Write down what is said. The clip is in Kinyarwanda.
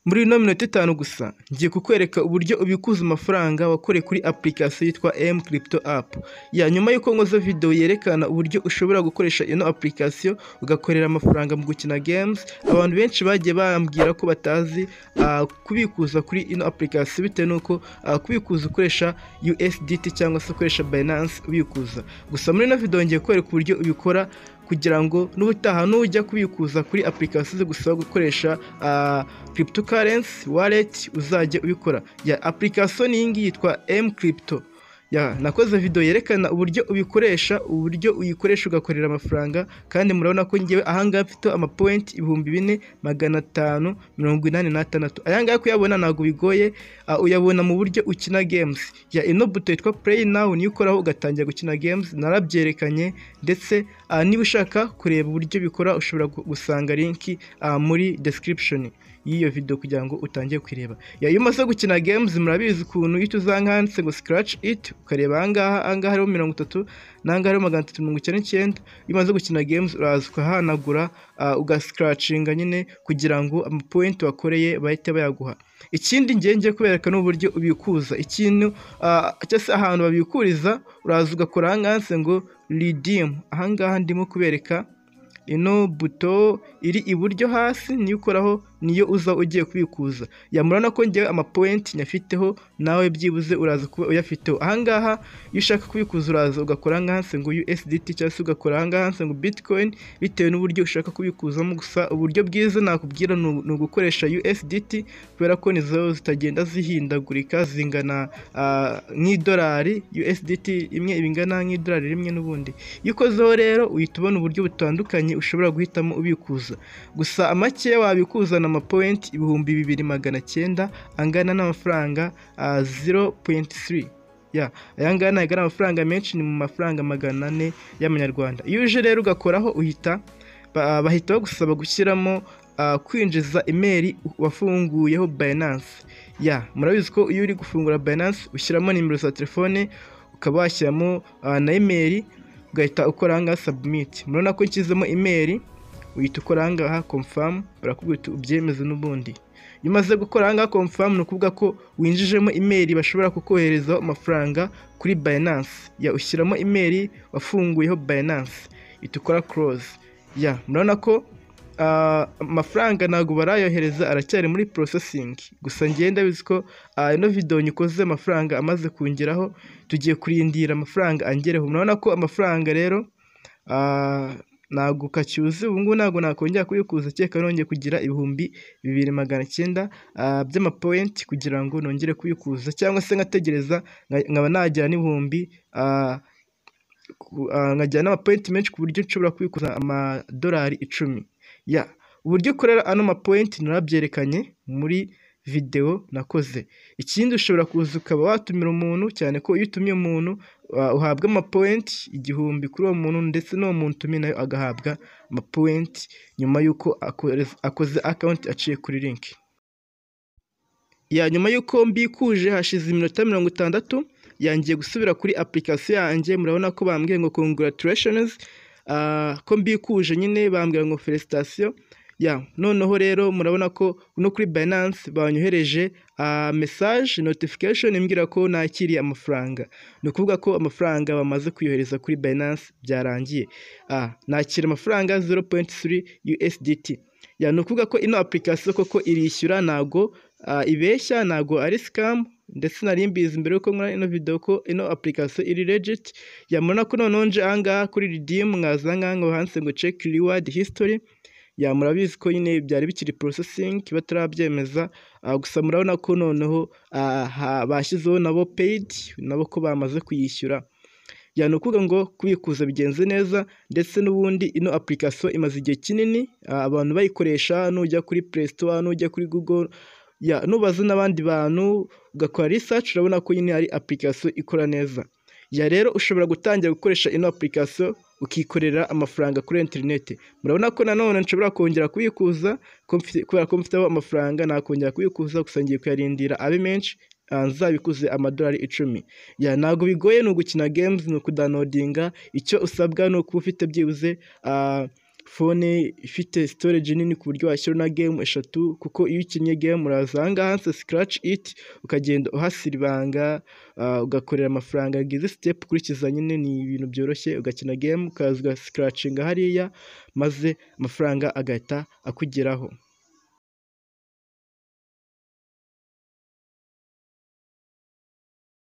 Muri ino minota 5 gusa ngiye kukwereka uburyo ubikuza amafaranga wakoreye kuri application yitwa M Crypto App. Ya nyuma y'uko nkoze video yerekana uburyo ushobora gukoresha ino application ugakorera amafaranga mu gukina games, abantu benshi bagiye bambwira ko batazi kubikuza kuri ino application bitewe n'uko kubikuza ukoresha USDT cyangwa se ukoresha Binance ubikuza. Gusa muri ino video ngiye kukwereka uburyo ubikora kugira ngo n'ubutaha nujya kubikuza kuri application zigusaba gukoresha cryptocurrency wallet uzajya ubikora. Ya application iyi ngiyi yitwa M Crypto. Ya nakoze video yerekana uburyo ubikoresha, uburyo uyikoresha ugakorera amafaranga, kandi murabona ko ngewe ahangaha mfite ama point 4586. Aya ngaya kuyabona ntabwo bigoye, uyabona mu buryo ukina games. Ya ino buto yitwa play now niyo ukoraho ugatangira gukina games, narabyerekanye ndetse niba ushaka kureba uburyo bikora ushobora gusanga link muri description y'iyo video kugira ngo utangire kwireba. Ya iyo umaze gukina games murabizi ukuntu iyo uzankanditse ngo scratch it, ukareba ahangaha hariho 30 n'ahangaha hariho 399. Iyo umaze gukina games uraza ukahanagura, ugascratchinga nyine kugira ngo ama point wakoreye bahite bayaguha. Ikindi ngiye kubereka n'uburyo ubikuza ikintu, cyangwa se ahantu babikuriza, uraza ugakora ahangaha ngo redeem. Ahangaha ndimo kubereka ino buto iri iburyo hasi, niyo ukoraho niyo uza ugiye kubikuza. Ya murabona ko ngewe ama point nyafiteho, nawe byibuze uraza kuba uyafiteho. Ahangaha iyo ushaka kubikuza uraza ugakora ahangaha ngo USDT cyangwa se ugakora ahangaha ngo Bitcoin, bitewe n'uburyo ushaka kubikuzamo. Gusa uburyo bwiza nakubwira ni ugukoresha USDT kubera ko nizo zitagenda zihindagurika, zingana nk'idolari. USDT imwe iba ingana nk'idolari rimwe n'ubundi. Iyo ukozeho rero uhita ubona uburyo butandukanye ushobora guhitamo ubikuza. Gusa amakeya wabikuza na amapoint 2900 angana n'amafaranga 0.3. Ya aya ngaya ntabwo ari amafaranga menshi, ni mu mafaranga 400 y'amanyarwanda. Iyo uje rero ugakoraho uhita bahita bagusaba gushyiramo, kwinjiza email wafunguyeho Binance. Ya murabizi ko iyo uri gufungura Binance ushyiramo nimero za telefone, ukaba washyiramo na email, ugahita ukora ahangaha submit. Murabona ko nshyizemo email, uhita ukora ahangaha confirm, barakubwira uti ubyemeze n'ubundi. Iyo umaze gukora ahangaha confirm ni ukuvuga ko winjijemo email bashobora kukoherezaho amafaranga kuri Binance. Ya ushyiramo email wafunguyeho Binance, uhita ukora close. Ya murabona ko amafaranga ntabwo barayohereza, aracyari muri processing. Gusa ngewe ndabizi ko ino video nyikoze amafaranga amaze kungeraho, tugiye kurindira amafaranga angereho. Murabona ko amafaranga rero ntabwo kacyuzuye ubu ngubu, ntabwo nakongera kubikuza kereka nongeye kugira 2900 by'amapoint kugira ngo nongere kubikuza, cyangwa se nkategereza nkaba nagira n'ibihumbi, nkagira n'amapoint menshi ku buryo nshobora kubikuza amadolari 10. Ya uburyo ukorera ano mapoint narabyerekanye muri video nakoze. Ikindi ushobora kuza ukaba watumira umuntu, cyane ko iyo utumiye umuntu uhabwa amapoint 1000 kuri uwo muntu, ndetse n'uwo muntu utumiye nawe agahabwa amapoint nyuma y'uko akoze account aciye kuri link. Ya nyuma y'uko mbikuje hashize iminota 60, yangiye gusubira kuri application yanjye. Murabona ko bambwiye ngo congratulations, ko mbikuje nyine bambwira ngo felicitation. Ya noneho rero murabona ko no kuri Binance banyohereje message notification imbwira ko nakiriye amafaranga. Ni ukuvuga ko amafaranga bamaze kuyohereza kuri Binance byarangiye. Nakira amafaranga 0.3 USDT. Ya ni ukuvuga ko ino application koko irishyura, ntabwo ibeshya, ntabwo ari scam. Ndetse nari mbizi mbere yuko nkora ino video ko ino application iri legit. Ya murabona ko noneho nje ahangaha kuri redeem, mwaza ahangaha ngo handitse ngo check reward history. Ya murabizi ko nyine byari bikiri processing batarabyemeza, gusa murabona ko noneho bashyizeho nabo paid, nabo ko bamaze kuyishyura. Ya ni ukuvuga ngo kubikuza bigenze neza, ndetse n'ubundi ino application imaze igihe kinini abantu bayikoresha. Nujya kuri Play Store, nujya kuri Google, ya nubaza n'abandi bantu ugakora research, urabona ko nyine ari application ikora neza. Ya rero ushobora gutangira gukoresha ino application ukikorera amafaranga kuri internet. Murabona ko nanone nshobora kongera kubikuza kubera ko mfiteho amafaranga, nakongera kubikuza, gusa ngiye kuyarindira abe menshi, nzabikuze amadolari 10. Ya ntabwo bigoye, ni ugukina games, ni ukudownloadinga. Icyo usabwa ni ukuba ufite byibuze Phone ifite storage nini ku buryo washyira na game eshatu, kuko iyo ukinnye game uraza aha ngaha handitse "scratch it", ukagenda uhasiribanga, ugakorera amafaranga. Ngizi step ukurikiza nyine, ni ibintu byoroshye. Ugakina game, ukaza ugascratchinga hariya, maze amafaranga agahita akugeraho.